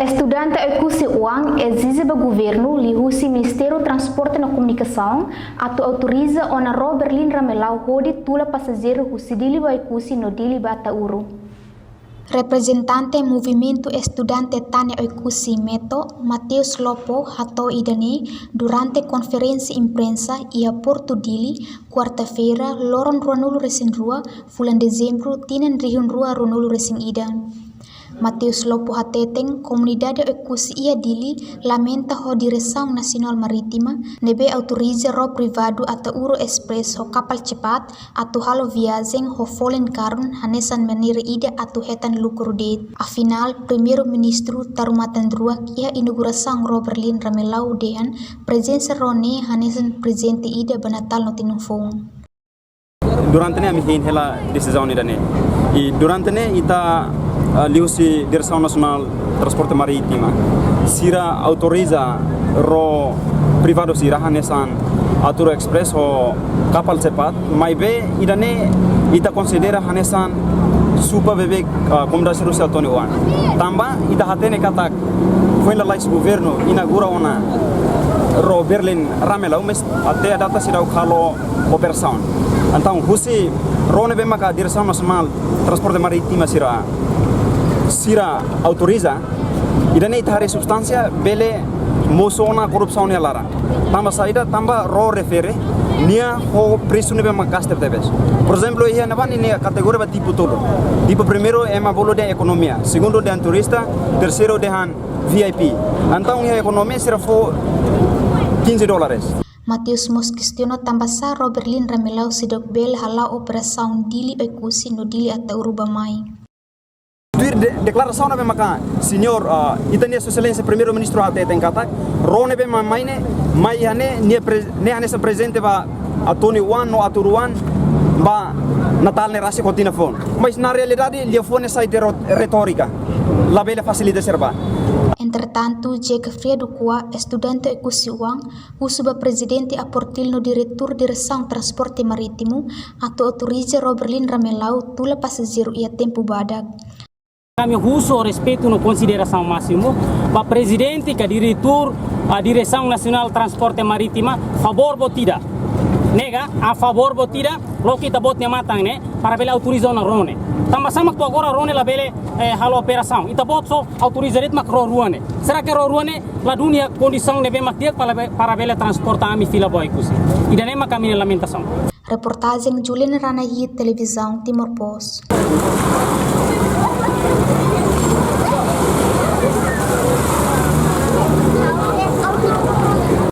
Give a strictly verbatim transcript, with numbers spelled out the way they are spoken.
Estudante Oekusi Uang ezije ba governu liuhusi Ministériu Transporte no Komunikasaun atu autoriza ona ró Berlin Ramelau hodi tula pasajeiru husi Dili ba Oekusi no Dili ba Ataúro. Reprezentante Movimentu Estudante Tane Oekusi, METO, Mateus Lopo, hato'o ida-ne'e durante konferénsia imprensa iha Portu Dili, kuarta-feira, loron ruanulu-resin-rua, fulan Dezembru, tinan rihun rua ruanulu-resin-ida. Mateus Lopo hateten, komunidade Oekusi iha Dili lamenta ho Diresaun Nasionál Marítima ne'ebé autoriza ró privadu Ataúro Express ho kapal sepat atu halo viajen ho folin karun hanesan maneira ida atu hetan lukru de'it. Afinál, Primeiru-Ministru Taru Matan Ruak iha inaugurasaun ró Berlin Ramelau dehan prezensa ró ne'e hanesan prezente ida ba Natál no Tinan Foun. Durante ne'e ami hein hela desizaun ida-ne'e. I durante ne'e ita, ah, liuhusi Diresaun Nasionál Transporte Marítima, sira autoriza ró privadu sira hanesan Ataúro Express ho kapal sepat, maibé ida-ne'e ita konsidera hanesan supa beibeik, ah, komunidade sira husi Atoni Uang. Tanba ita hatene katak foin lalais governu inaugura ona ró Berlin Ramelau, mas até data seidauk halo operasaun. Entaun, husi ró ne'ebé maka Diresaun Nasionál Transporte Marítima sira, sira autoriza, ida-ne'e ita haree substánsia bele mosu ona korrupsaun iha laran. Tanba saida, tanba ró refere nia ho presu ne'ebé maka gaster tebes. Por ezemplu, iha ne'ebá ninia kategoria ba tipu tolu. Tipu primeiru ema bolu dehan ekonomia, segundu dehan turista, terseiru dehan V I P. Entaun iha ekonomia sira fó quinze dólares. Mateus mós kestiona tanbasá ró Berlin Ramelau seidauk bele hala'o operasaun Dili Oekusi no Dili Ataúro bá-mai. Tuir de-, deklarasaun ne'ebé maka señór, ah, ita-nia Sua Exelénsia Primeiru-Ministru hateten katak ró ne'ebé mai, mai ne'e, mai iha ne'e, nia pre-, ne'e hanesan prezente ba Atoni Uang no Ataúro Uang ba Natál ne'e rasik ho Tinan Foun. Mas na realidade, liafuan ne'e sai de'it retórika. Labele fasilita sira bá. Entretantu, Jake Freire Dukua, estudante Oekusi Uang, husu ba Prezidente Aportil no Diretór Diresaun Transporte Marítimu atu autoriza ró Berlin Ramelau tula pasajeiru iha tempu badak. Ami husu ho respeitu no konsiderasaun másimu ba Prezidente ka Diretór, ah, Diresaun Nasionál Transporte Marítima, favór boot ida. Ne'e ka, a favór boot ida, loke ita-boot nia matan ne'e, para bele autoriza ona ró ne'e. Tanbasá mak to'o agora ró ne'e labele, eh, halo operasaun. Ita-boot só autoriza de'it mak ró rua ne'e. Será que ró rua ne'e la dún iha kondisaun ne'ebé mak di'ak para be-, para bele transporta ami fila ba Oekusi? Ida-ne'e mak ami-nia lamentasaun. Reportajen Juliana Ranahi, Televizaun Timor Post.